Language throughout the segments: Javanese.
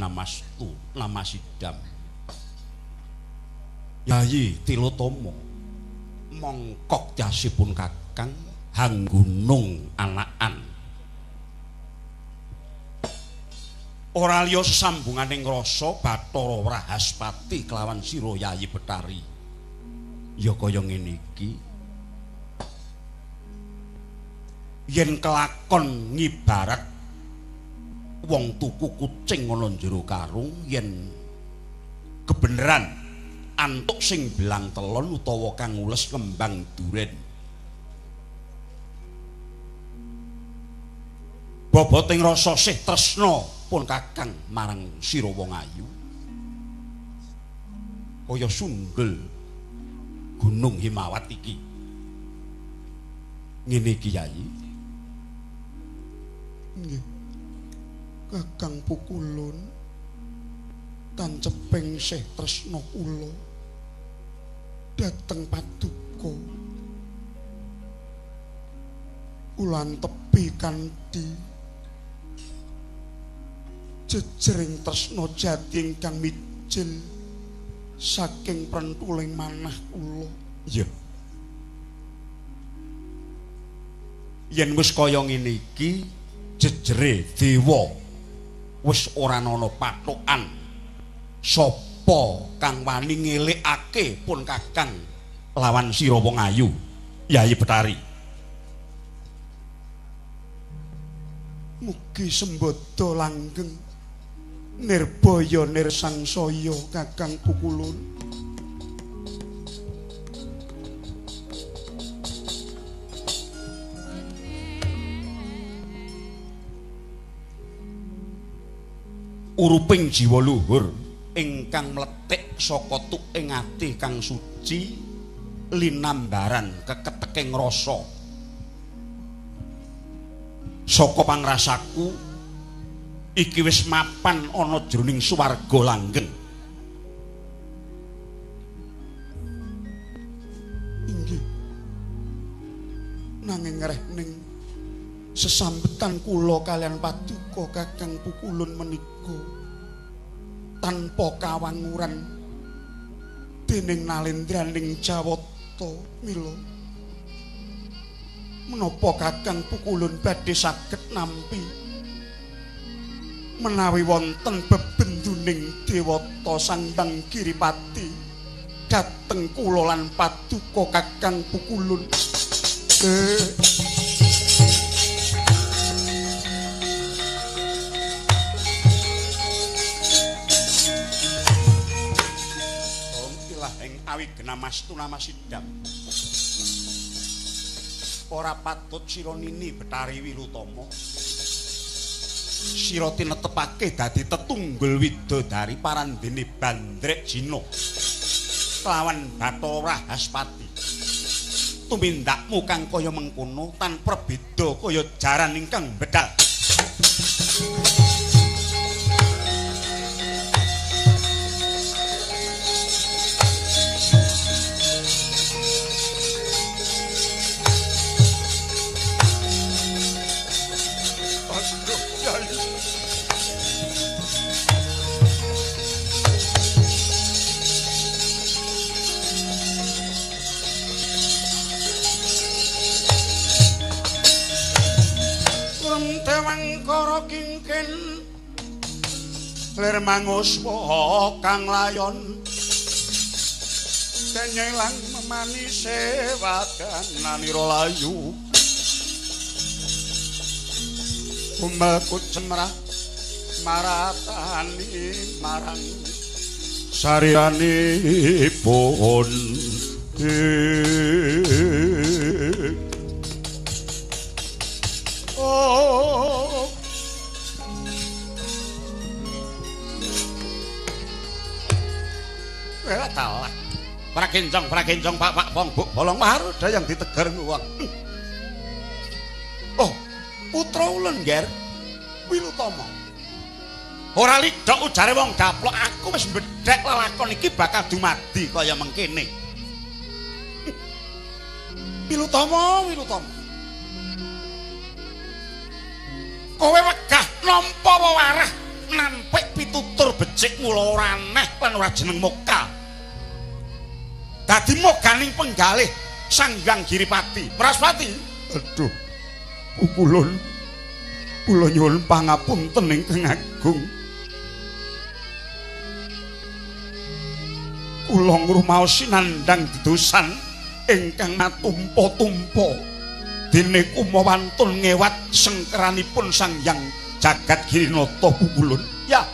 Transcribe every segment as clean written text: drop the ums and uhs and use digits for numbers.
Awignamastu Namasidam. Yayi Tilotama mongkok jasipun Kakang hanggunung anakan. Ora liya sesambunganing rasa Bathara Wrahaspati kelawan sira Yayi Bethari. Ya kaya ngene iki. Yen kelakon ngibarat wong tuku kucing ana jero karung, yen kebeneran antuk sing belang telon utawa kang ngules kembang duren. Boboting rasa sih tresna pun Kakang marang sira wong ayu kaya sundel Gunung Himawat iki. Ngene iki Yayi. Nggih. Kakang Pukulun tanceping sih tresna kula dhateng paduka. Kula antepi kanthi jejering tresna jati ingkang mijil saking prentuling manah kula. Iya. Yen wis kaya ngene iki jejere dewa wis ora ana pathokan. Sapa kang wani ngelikake pun Kakang lawan sira wong ayu Yayi Bethari? Mugi sembada langgeng nirbaya nirsangsaya Kakang Pukulun. Uruping jiwa luhur ingkang mlethik saka tuking ati kang suci linambaran keketeking rasa. Saka pangrasaku iki wis mapan ana jroning swarga langgeng. Inggih. Nanging rehning sesambetan kula kalian paduka Kakang Pukulun menika tanpa kawanguran dening nalendraning Jawata. Mila menapa Kakang Pukulun badhe saged nampi menawi wonten bebenduning dewata Sang Giripati dhateng kula lan paduka Kakang Pukulun? Awignamastu Namasidam. Ora patut sira nini Bethari Wilutama. Sira tinetepake dadi tetunggul widodari parandene Bandrek Jina kelawan Bathara Wrahaspati. Tumindakmu kang kaya mengkono tan prabeda kaya jaran ingkang bedal. Lir manguswa kang layon denyelang memanise wadananira layu umelku cemrah maratani marang sariranipun. Oh, talah. Prakencong, pak pong buk bolong maruda yang ditegar wong. Oh, putra ulun ngger Wilutama. Ora lidhok ujare wong daplok, aku wis mbedhek lelakon iki bakal dumadi kaya mengkene. Wilutama, Wilutama. Kowe wegah nampa wewarah nampik pitutur becik mula ora aneh lan ora jeneng Moka. Dadi moganing penggalih Sang Hyang Giripati. Praspati. Aduh. Pukulun. Kula nyuwun pangapunten ingkang agung. Kula ngrumaosi nandhang dedosan ingkang matumpa-tumpa. Dene kumawantun ngewat sengkeranipun Sang Hyang Jagat Girinata Pukulun. Ya.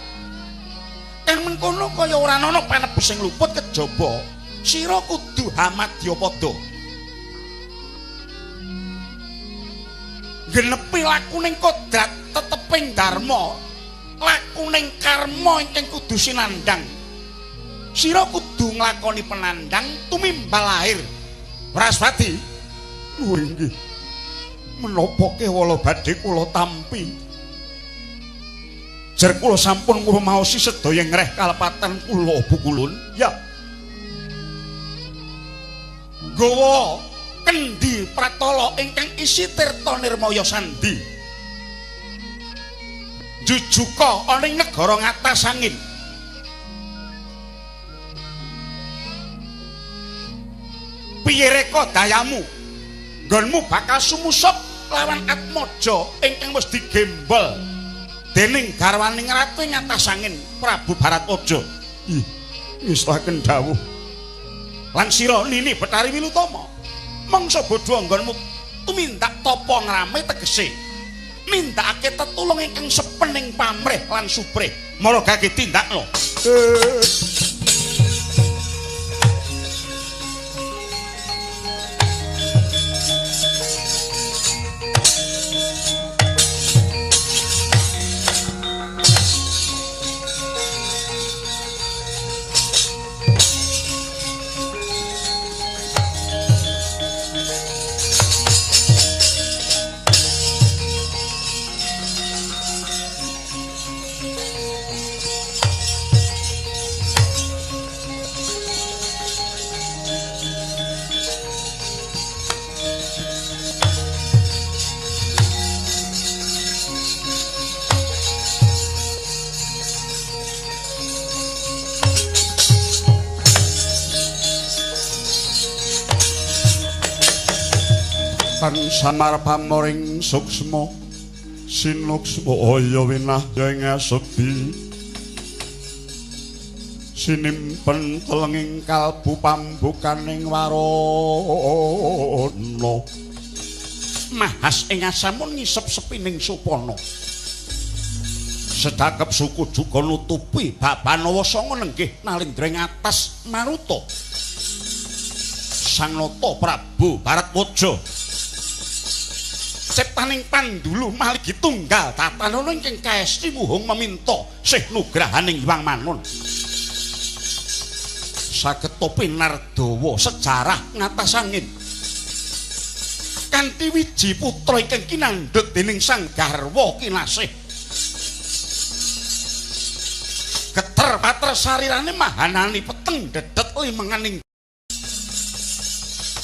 Kang mengkono kaya ora ana panebus sing luput kejaba sira kudu hamadyapada. Genepi lakuning kodrat teteping dharma, lakuning karma ingkang kudu sinandhang. Sira kudu nglakoni penandhang tumimbal lahir. Praspati. Oh inggih. Menapa kewala badhe kula tampi? Jer kula sampun ngrumaosi sedaya ngreh kalepatan kula Pukulun. Ya. Gawa kendi pratala ingkang isi tirta nirmaya sandi. Jujuka ana ing negara ngatas angin. Piye reka dayamu? Nggonmu bakal sumusup lawan Atmaja ingkang wis digembel dening garwaning ratu ing atas angin Prabu Baratwaja. Ih, ngestaken dawuh. Lan sira Nini Bathari Wilutama, mangsa bodho nggonmu tumindak tapa ngrame tegese nindakake tetulung ingkang sepening pamrih lan suprih. Maragake tindakno. Tan samar pamoring suksma sinuksma aya winahya ing asebi sinimpen telenging kalbu pambukaning warana. Mahas ing asamun ngisep sepining supana. Sedakep suku juga nutupi babanawa sanga nenggih nalindra ing atas maruta. Sang Nata Prabu Baratwaja ciptaning pandulu maligi tunggal tatanana ingkang kaesti muhung meminta sih nugrahaning Hyang Manun. Saged pinardawa sejarah ngatas angin kanthi wiji putra ingkang kinandhut dening sang garwa kinasih. Geter pater sarirane mahanani peteng dedet limenganing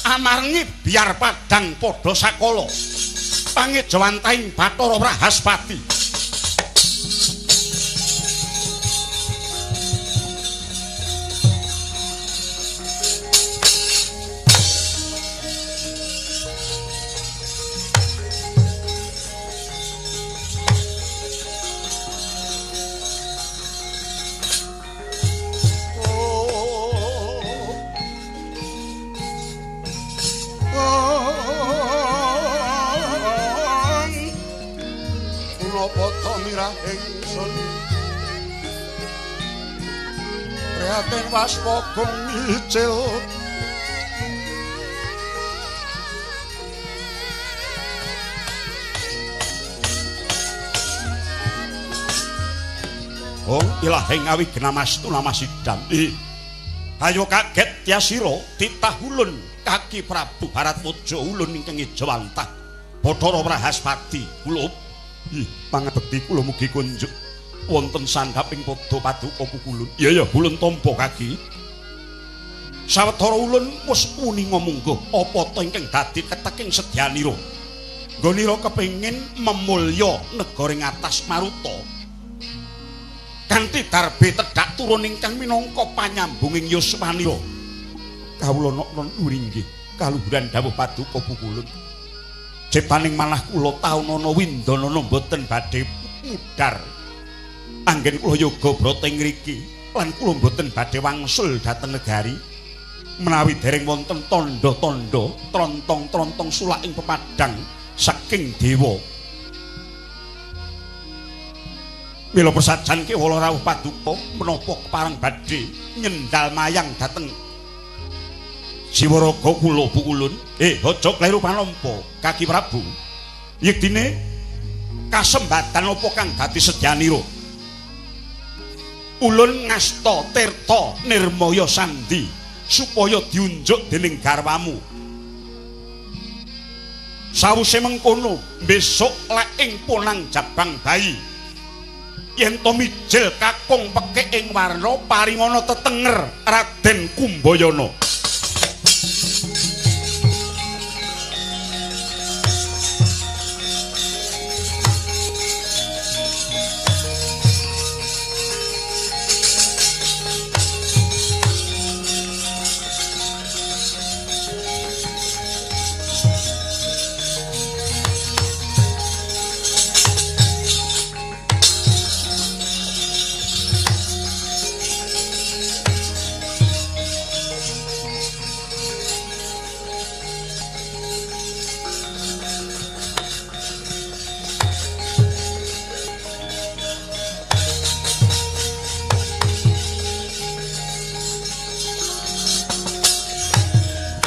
amarngi biar padang padha sakala pangejawantaing Bathara Brahaspati. Prihatin waspa gumicil Oh ilahing awi genamastu namasidam. Ayo kaget yasira titah ulun kaki Prabu Baratwaja ulun ingkang ejawantah Bathara Brahaspati kula. Ih, pangabekti kula mugi kunjuk wonten sandhaping padha paduka pukulun. Iya ya, ulun tampa kaki. Sawetara ulun wis uninga mungguh apa ta ingkang dadi keteking sedyanira. Nggonira kepengin memulya negara ing atas maruta. Kanthi darbe tedhak turun ingkang minangka panyambunging yuswanira. Kawula noknon inggih kaluhuran dawuh paduka Pukulun. Jepaning manah kula taunana windanana mboten badhe mudhar. Anggen kula yoga brata ing ngriki lan kula mboten badhe wangsul dhateng negari menawi dereng wonten tandha-tandha trontong-trontong sulak ing pepadang saking dewa. Mila persajan kewala rawuh paduka menapa kepareng badhe nyendal mayang dhateng jiwaraga kula Pukulun. Aja kleru panampa Kaki Prabu. Yektine kasembatan apa kang dadi sedyanira? Ulun ngasta tirta nirmaya sandi supaya diunjuk dening garwamu. Sawise mengkono besok lek ing ponang jabang bayi yen to mijil kakung pekik ing warna paringana tetenger Raden Kumbayana.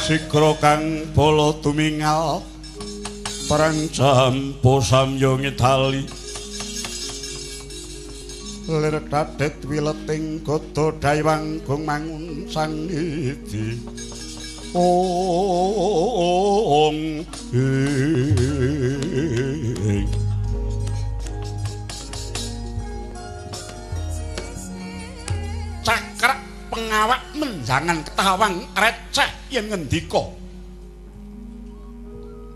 Sigra kang bala tumingal perang jampo samya ngedali lir dadet wileting gada daywang gong mangun sangidi ong ing. Cakrak pengawak menjangan ketawang receh yen ngendika.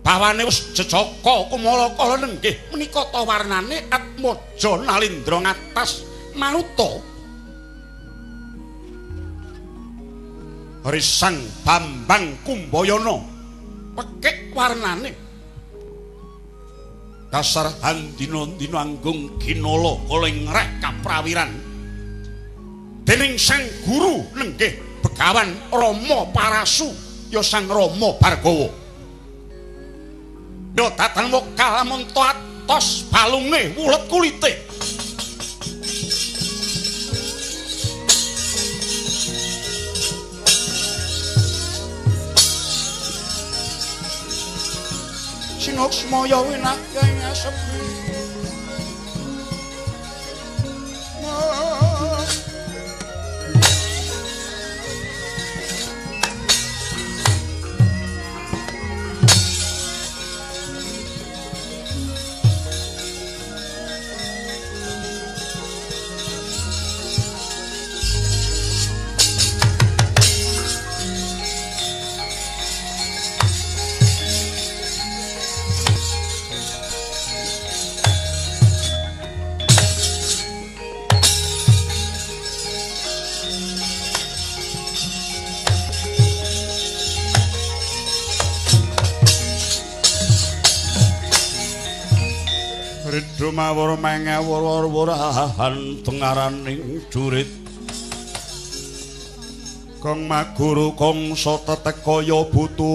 Bawane wis jejaka kumalakala nenggih menika ta warnane Atmaja Nalindra ngatas manuta. Risang Bambang Kumbayana pekik warnane. Dasar handina-dina anggung ginala kala ing ngreh kaprawiran. Dening sang guru nenggih Begawan Rama Parasu ya Sang Rama Bargawa. Yo datan wekal lamun to atos balunge wulet kulite. Sinuksmaya winakya ing asepi. Ridho mawar mengewur-wurahan tengaraning jurit Kang maguru kangsa tetekaya butula.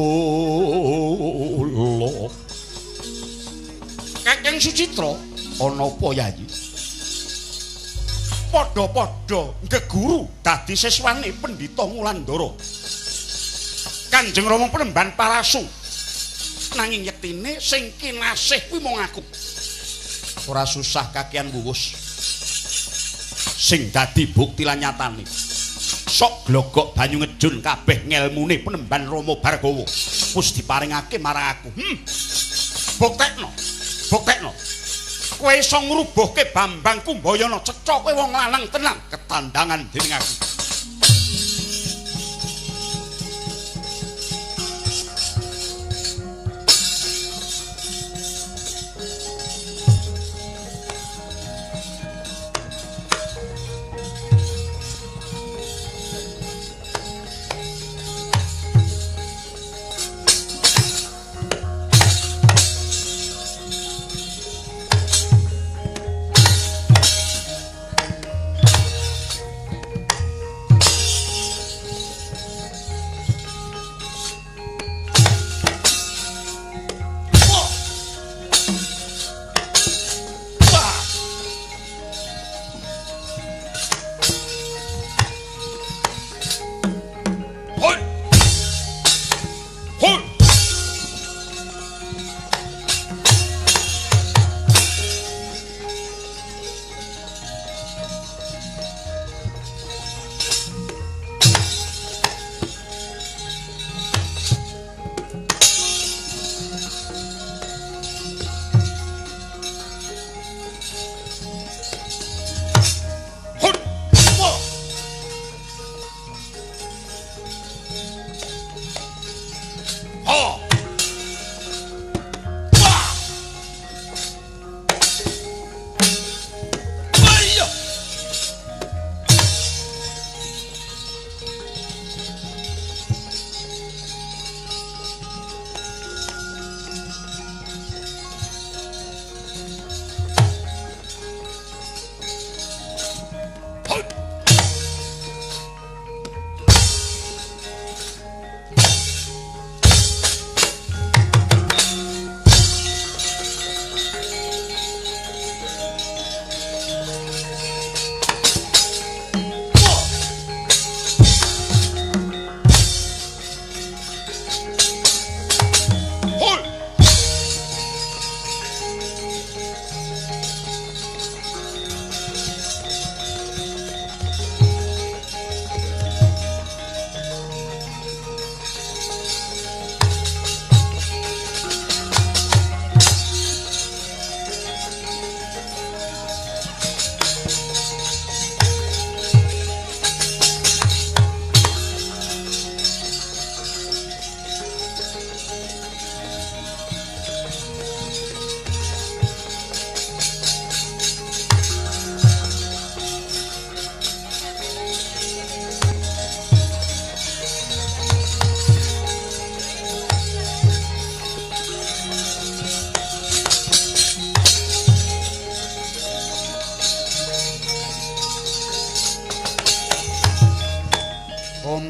Kakang Sucitra ana apa Yayi? Padha-padha ngeguru dadi siswane Pendhita Ngulandara. Kanjeng Rama Penemban Parasu. Nanging yektine sing kinasih kuwi mung aku. Ora susah kakean wuwus. Sing dadi bukti lan nyatane. Sok glogok banyu ngejun kabeh ngelmune Penemban Rama Bargawa wis diparingake marang aku. Buktekno. Buktekno. Kowe iso ngrubuhke Bambang Kumbayana, cetha kowe wong lanang tenan ketandangan dening aku.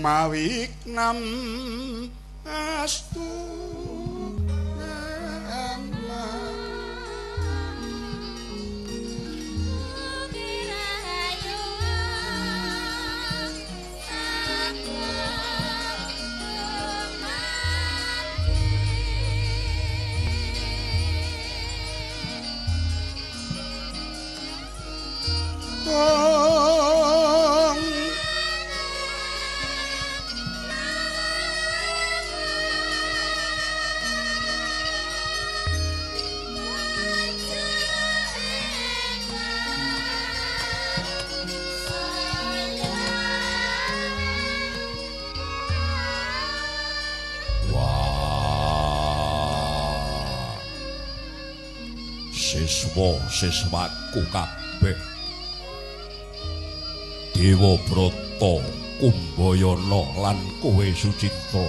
Mawiknam astu Siswa-siswaku kabeh Dewa Brata Kumbayana lan kowe Sucitra,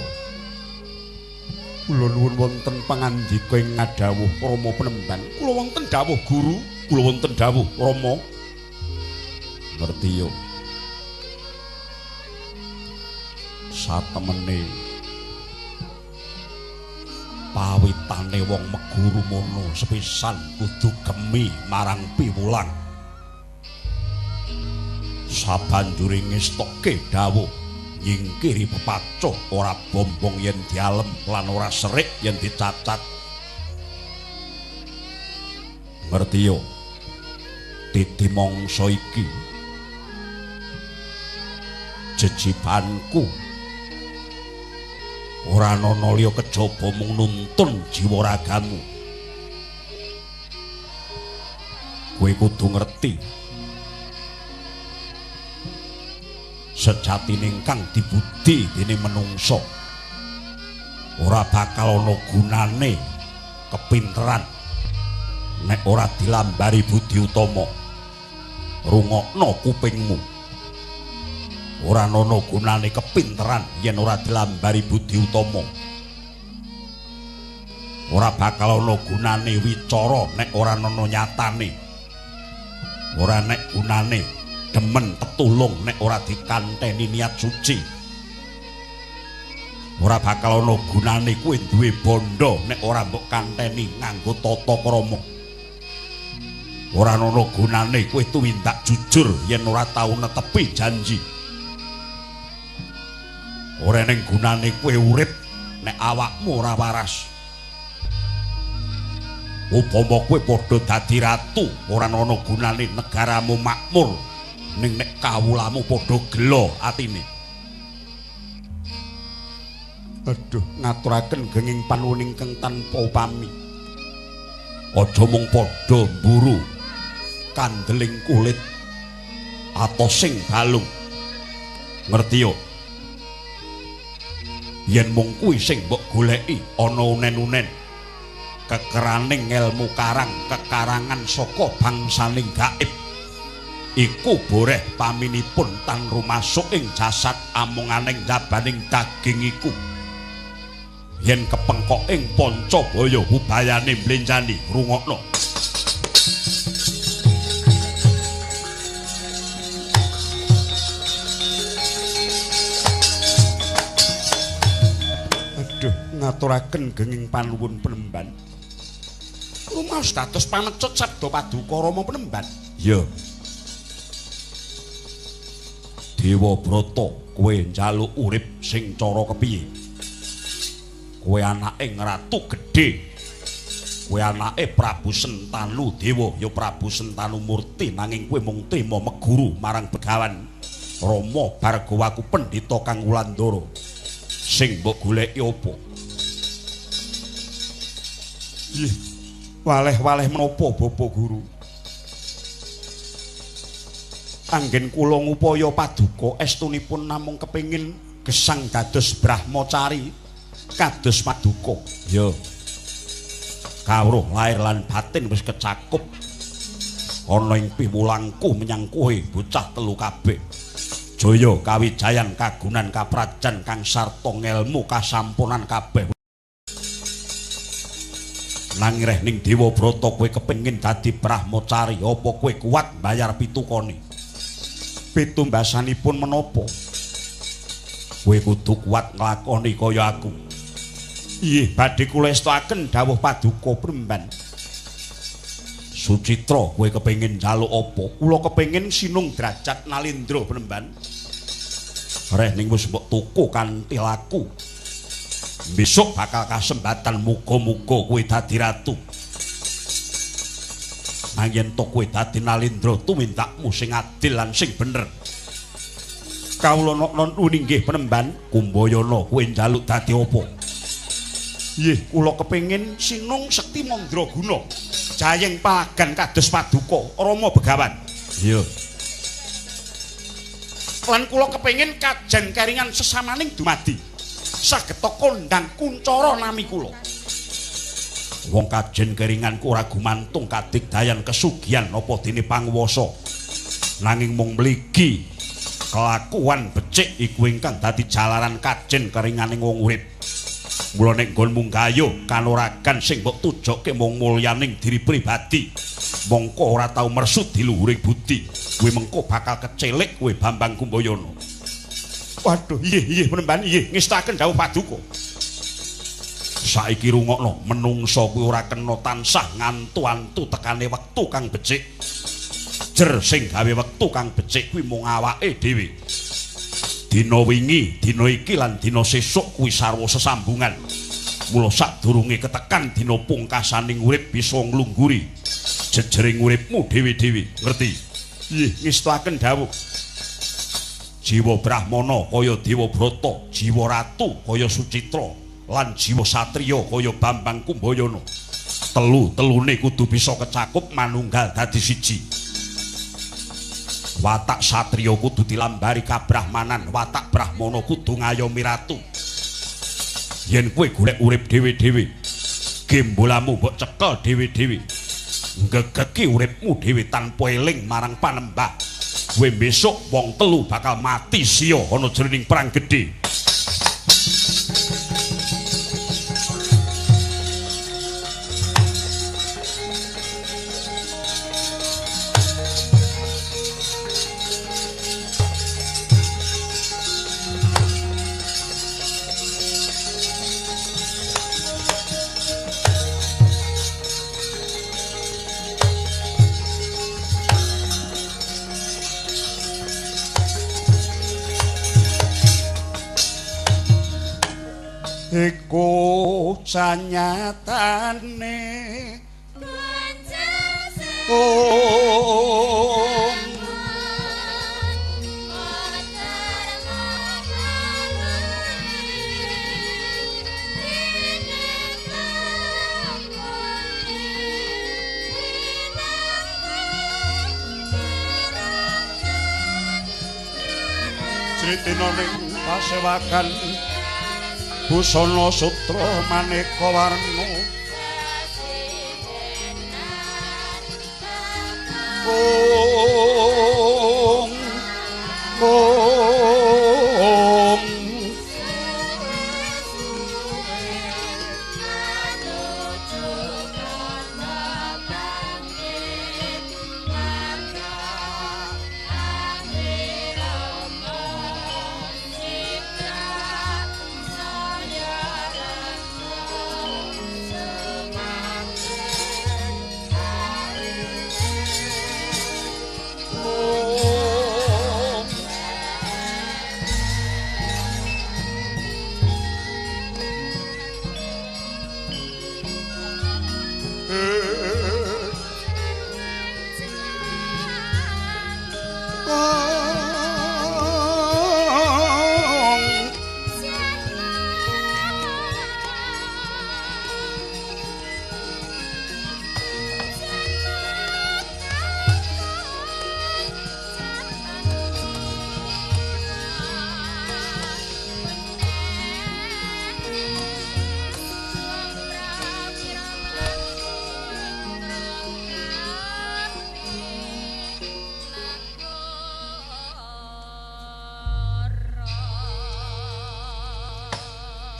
kula nuwun wonten pangandika ing ngadhawuh Rama Penemban. Kula wonten dawuh guru, kula wonten dawuh Rama. Ngerti yo, satemene pawitane wong meguru mono sepisan kudu gemi marang piwulang. Sabanjure ngestoke dawuh nyingkiri pepacuh ora bombong yen dialem lan ora serik yen dicacat. Ngerti yo, titi mangsa iki jejibanku ora ana liya kejaba mung nuntun jiwa ragamu. Kowe kudu ngerti sejatine kang dibudi dene menungsa ora bakal ana gunane kepinteran nek ora dilambari budi utama. Rungokno kupingmu, ora ana gunane kepinteran yen ora dilambari budi utama. Ora bakal ana gunane wicara nek ora ana nyatane. Ora nek gunane demen tetulung nek ora dikanteni niat suci. Ora bakal ana gunane kowe duwe bondo nek ora mbok kanteni nganggo tata krama. Ora ana gunane kowe tumindak jujur yen ora tau netepi janji. Ora ning gunane kowe urip nek awakmu ora waras. Upama kowe padha dadi ratu, ora ana gunane negaramu makmur ning nek kawulamu padha gela atine. Aduh, ngaturaken genging panuwun ingkang tanpa upami. Aja mung padha mburu kandeling kulit atosing balung. Ngerti yo? Yen mung kuwi sing mbok goleki ana unen-unen kekeraning ngelmu karang kekarangan saka bangsaning gaib iku boreh paminipun tan rumasuk ing jasad amonganing jabaning daging iku. Yen kepengkok ing pancabaya ubayane mlenjani, rungokno. Aduh, ngaturaken genging panuwun Penemban. Rumaos dados pamecut sabda paduka Rama Penemban. Ya. Dewa Brata, kowe njaluk urip sing cara kepiye? Kowe anake ngratu gedhe. Kowe anake Prabu Sentanu Dewa, ya Prabu Sentanu Murti, nanging kowe mung trima meguru marang Begawan Rama Bhargawaku pendhita kang Wulandara. Sing mbok goleki apa? Ih, waleh-waleh menapa Bapak Guru? Anggen kula ngupaya paduka estunipun namung kepengin gesang dados brahmacari kados paduka. Ya. Kawruh lair lan batin wis kecakup ana ing piwulangku menyang kowe bocah telu kabeh. Jaya kawijayan kagunan kaprajan kang sarta ngelmu kasampunan kabeh. Nanging reh ning Dewa Brata kowe kepengin dadi brahmacari, apa kowe kuat bayar pitukone? Pitumbasanipun menapa? Kowe kudu kuat nglakoni kaya aku. Inggih, badhe kula estoaken dawuh paduka Premban. Sucitra, kowe kepengin njaluk apa? Kula kepengin sinung derajat Nalindra Premban. Reh ning wis mbok tuku kanthi laku. Besok bakal kasempatan muga-muga kowe dadi ratu. Nanging yen to kowe dadi Nalindra tumindakmu sing adil lan sing bener. Kawula nuwun inggih Penemban. Kumbayana kowe njaluk dadi apa? Nggih, kula kepengin sinung sekti mandraguna. Jayeng palagan kados paduka Rama Begawan. Iya. Lan kula kepengin kajen keringan sesamaning dumadi. Sageta kondang kuncara nami kula. Wong kajen keringanku ora gumantung kadigdayan kesugihan apa dene panguwasa. Nanging mung mligi kelakuan becik iku ingkang dadi jalaran kajen keringaning wong urip. Mula nek nggonmu gayuh kanuragan sing mbok tujokke mung mulyaning diri pribadi, mongko ora tau mersut di luhuring budi. Kowe mengko bakal kecelik kowe Bambang Kumbayana. Waduh, inggih inggih Penemban, inggih ngestaken dawuh paduka. Saiki rungokno, menungsa kuwi ora kena tansah ngantu-antu tekane wektu kang becik. Jer sing gawe wektu kang becik kuwi mung awake dhewe. Dina wingi, dina iki lan dina sesuk kuwi sarwa sesambungan. Mula sadurunge ketekan dina pungkasaning urip bisa nglungguri jejering uripmu dhewe-dhewe, ngerti? Nggih, ngestakaken dawuh. Jiwa Brahmana kaya Dewa Brata, jiwa ratu kaya Sucitra, lan jiwa satriya kaya Bambang Kumbayana. Telu-telune kudu bisa kecakup manunggal dadi siji. Watak satriya kudu dilambari kabrahmanan, watak brahmana kudu ngayomi ratu. Yen kowe golek urip dhewe-dhewe, gembolamu mbok cekel dhewe-dhewe, nggegeki uripmu dhewe tanpa eling marang panembah. Kowe besok wong telu bakal mati siya ana jroning perang gedhe. Iku sanyatane Critina ning pasewakan busana sutra maneka warna. Kung kung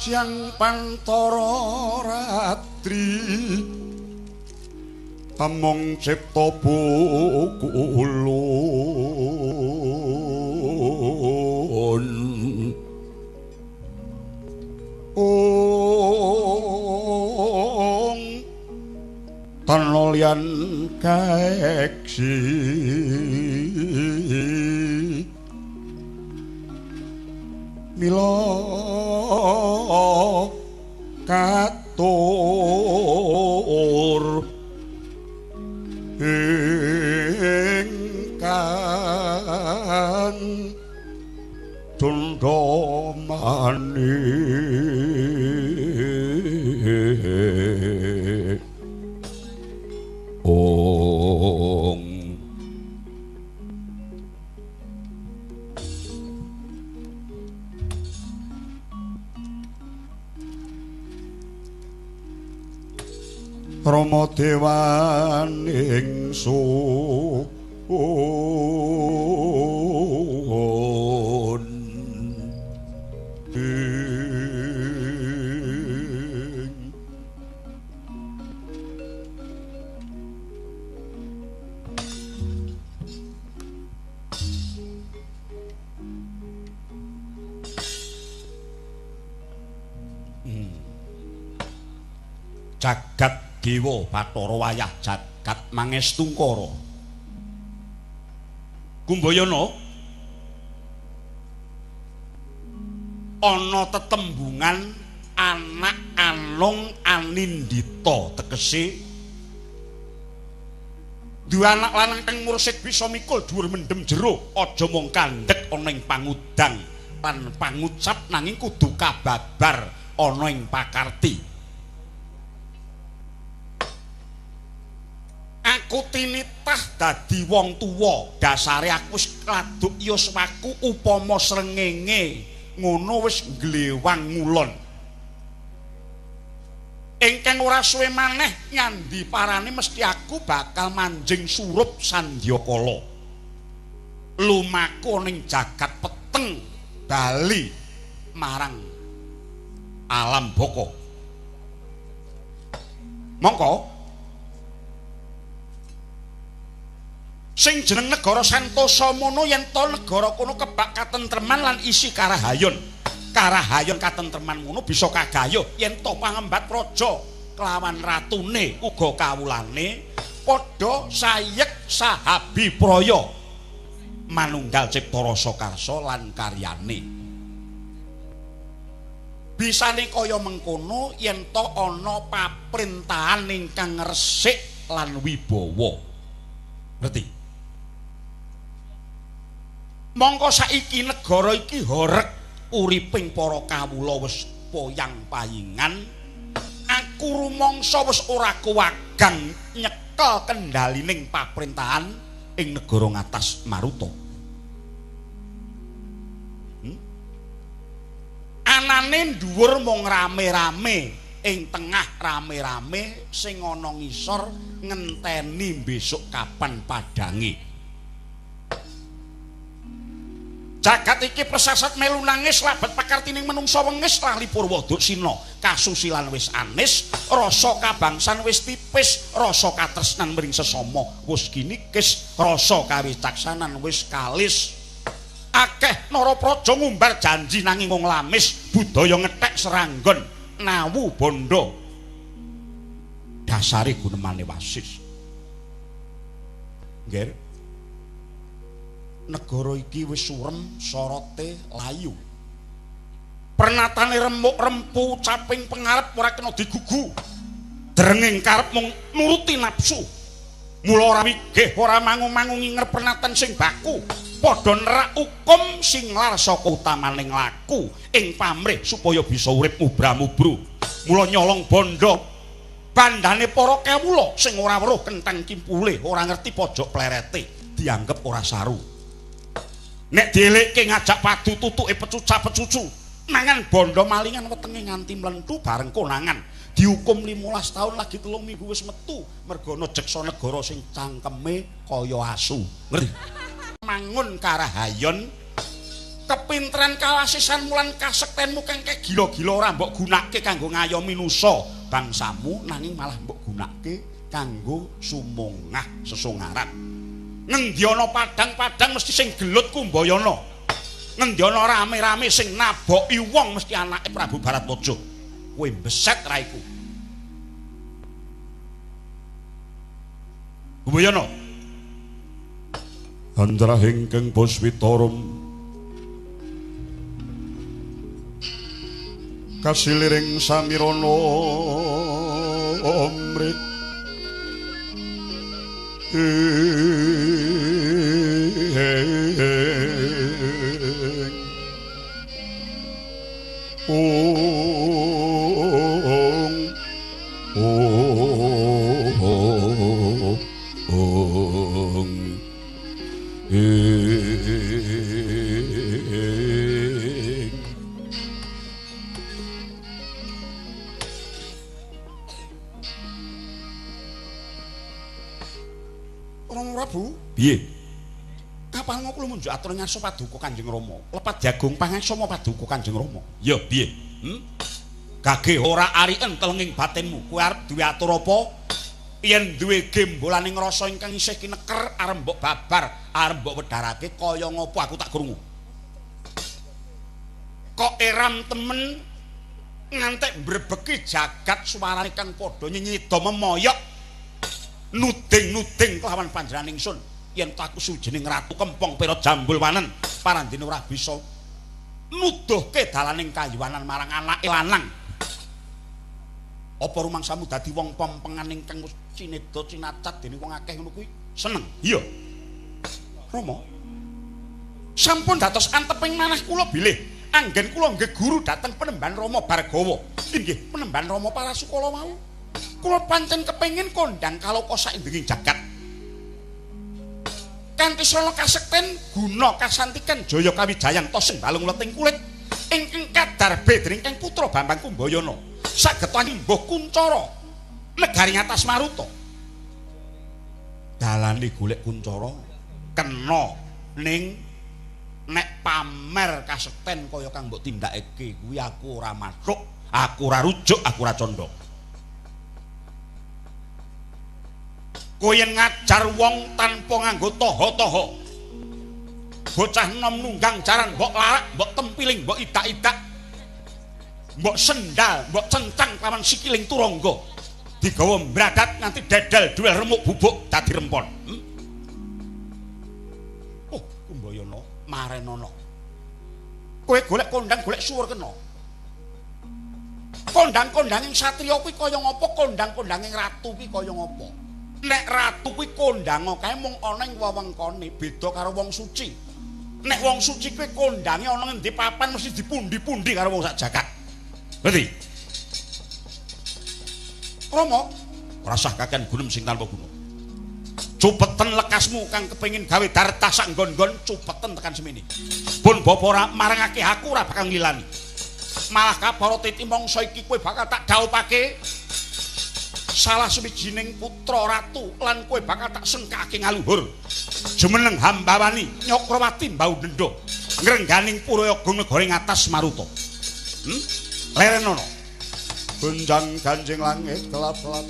Siang pantara ratri among cipta bukulun Tanolyan kaeksi mila katur ingkang cundhamani. Ong Rama dewaning suwun Jagat Dewa Bathara wayah jagat mangestungkara. Kumbayana ana tetembungan anak anung anindita, tegese duwe anak lanang kang mursid bisa mikul dhuwur mendem jero, aja mung kandhek ana ing pangudang lan pangucap nanging kudu kababar ana ing pakarti. Aku tinitah dadi wong tuwa, dasare aku wis kladuk yuswaku upama srengenge ngono wis nglewang ngulon. Ingkang ora suwe maneh nyandi parane mesti aku bakal manjing surup sandyakala. Lumaku ning jagat peteng bali marang alam baka. Mongko sing jeneng negara Santosa mono yen to negara kono kebak katentreman lan isi karahayon. Karahayon katentreman ngono bisa kagayuh yen to pangembat praja kelawan ratune uga kawulane padha sayek sahabipraya manunggal cipta rasa karsa lan karyane. Bisane kaya mengkono yen to ana paprintahan ingkang resik lan wibawa. Ngerti? Mongko saiki negara iki horeg uriping para kawula wis poyang payingan. Aku rumangsa wis ora kuwagang nyekel kendhalining paprintahan ing negara ngatas Maruta. Anane dhuwur mung rame-rame, ing tengah rame-rame sing ana ngisor ngenteni besok kapan padange. Jagat iki presasat melu nangis labet pakartining menungsa wengis lali purwa duksina kasusilan wis anis rasa kabangsan wis tipis rasa katresnan mring sesama wis kinikis rasa kawicaksanan wis kalis. Akeh narapraja ngumbar janji nanging wong lamis budaya ngethek seranggon nawu bondo dasare gunemane wasis. Nggih, negara iki wis surem sorote layu. Pernatane remuk rempu caping pengarep ora kena digugu. Drenging karep mung nuruti nafsu. Mula ora wigih ora mangu-mangu nginger pernatan sing baku. Padha nerak hukum sing lar saka utamaning laku ing pamrih supaya bisa urip mubra-mubru. Mula nyolong bondo bandane para kawula sing ora weruh kenthang kimpule, ora ngerti pojok plerete, dianggep ora saru. Nek dielekke ngajak padu tutuke pecuca-pecucu, mangan bondo malingan wetenge nganti mlentu bareng konangan. Dihukum 15 tahun lagi 3 minggu wis metu mergo ana jeksa negara sing cangkeme kaya asu. Ngerti? Mangun karahayon kepinteran kawasisan mulan kasektenmu kang gila-gila ora mbok gunake kanggo ngayomi nusa bangsamu nanging malah mbok gunake kanggo sumongah sesongaran. Ngendi ana padang-padang mesti sing gelut Kumbayana. Ngendi ana rame-rame sing naboki wong mesti anake Prabu Baratwaja. Kowe beset raiku. Kumbayana. Andrah ingkang Puswitarum kasiliring samirana mrik ong ong Rama Prabu, piye? Kapan kula munjuk atur ngarsa paduka Kanjeng Rama? Lepat jagung pangaksama paduka Kanjeng Rama. Ya piye? Gage ora ariken telenging batinmu. Kowe arep duwe atur apa? Yen duwe gembolaning rasa ingkang isih kineker arep mbok babar, arep mbok wedharake kaya ngopo aku tak krungu. Kok eram temen ngantek mbrebeki jagat suarane kang padha nyenyida memoyok nuding-nuding kelawan panjenengan ingsun. Yen aku sujening Ratu Kempong Pera Jambul Wanen parandene ora bisa nuduhke dalaning kayuwanan marang anake lanang. Apa rumangsamu dadi wong pempengan ingkang wis cineda cinacat dening wong akeh ngono kuwi seneng? Iya. Rama, sampun dados anteping manah kula bilih anggen kula nggeguru dhateng Penemban Rama Bargawa. Inggih Penemban Rama Parasukala wau. Kula pancen kepengin kondhang kaloka saindenging jagat. Kanthi srana kasekten guna kasantikan jaya kawijayan tosing balung leting kulit ingkang kadarbe dening Kang Putra Bambang Kumbayana saged mbuh kuncara negari ngatas maruta. Dalane golek kuncara kena ning nek pamer kasekten kaya kang mbok tindakake kuwi aku ora mathuk, aku ora rujuk, aku ora candha. Kowe yen ngajar wong tanpa nganggo taha-taha, bocah enom nunggang jaran mbok larak, mbok tempiling, mbok idak-idak, mbok sendal, mbok cencang kelawan sikiling turangga, digawa mbradat nganti dedel duel remuk bubuk dadi rempon. Oh, Kumbayana, marenono. Kowe golek kondang, golek suwur kena. Kondang-kondanging satriya kuwi kaya ngapa, kondang-kondanging ratu kuwi kaya ngapa? Nek ratu kuwi kondang kae mung ana ing wewengkone, beda karo wong suci. Nek wong suci kuwi kondange ana ngendi papan mesti dipundi-pundi karo wong sak jagat. Ngerti? Rama, ora sah kakean gunem sing tanpa guna. Cupeten lekasmu kang kepengin gawe dartah sak nggon-nggon, cupeten tekan semene. Pun bapa ora marangake aku ora bakal nglilani. Malah kapara titi mangsa iki kowe bakal tak dhaupake salah suwijining putra ratu lan kowe bakal tak sengkake ngaluhur. Jumeneng Hambawani Nyakrawati mbau denda ngrengganing Purayaga negara ing atas Maruta. Lerenono. Gunjang ganjing langit kelap-kelap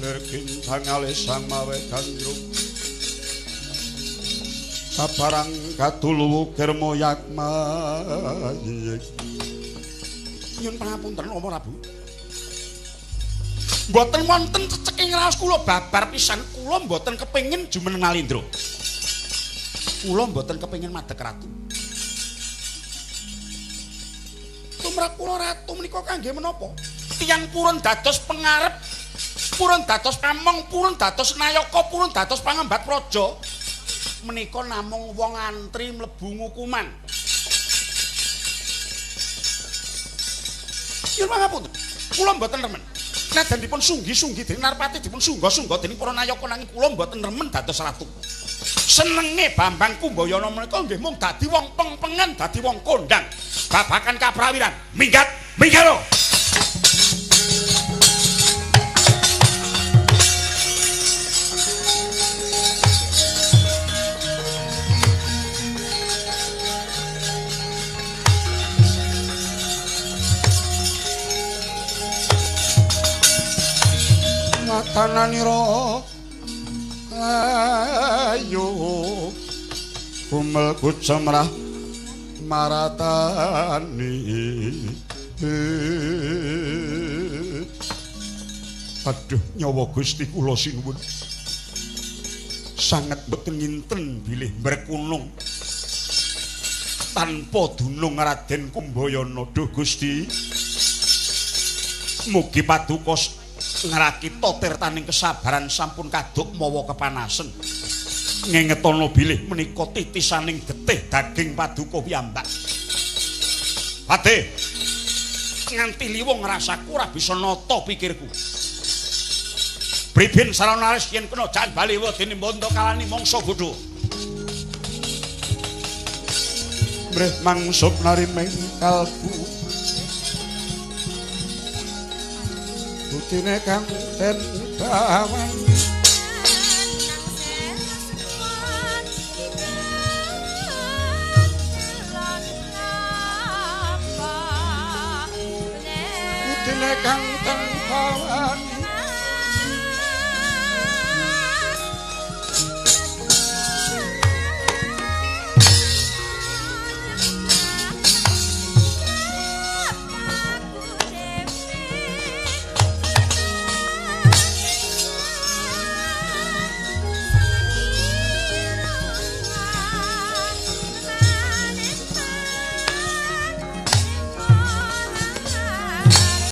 lir kincang alis sang mawe gandrung sabarang katuluwu kirma yakma. Nyun pangapunten Rama Prabu. Mboten wonten ceceking raos kula babar pisan, kula mboten kepengin jumeneng Nalindra. Kula mboten kepengin madeg ratu. Tumrap kula ratu menika kangge menapa? Tiyang purun dados pengarep, purun dados pamong, purun dados nayaka, purun dados pangembat praja. Menika namung wong antri mlebu ngukuman. Nyuwun pangapunten, kula mboten remen. Najan dipun sunggi-sunggi dening Narpati, dipun sungga-sungga dening para nayaka, nanging kula mboten remen dados ratu. Senenge Bambang Kumbayana menika nggih mung dadi wong pengpengen, dadi wong kondang babakan kaprawiran. Minggat, minggat. Tananira ayo kumel kucemrah maratani. Aduh nyawa Gusti kula sinuwun. Sanget mboten nginten bilih mrekunung tanpa dunung Raden Kumbayana. Duh Gusti, mugi paduka ngrakita tirtaning kesabaran sampun kaduk mawa kepanasen. Ngengetana bilih menika titisaning getih daging paduka piyambak. Pade nganti liwung rasaku ora bisa nata pikirku. Pribin sarana aris yen kena jan bali wedene mbanta kalani mangsa bodho. Mrih mangsup nariming kalbu butine kang den bawan. Butine kang den bawan.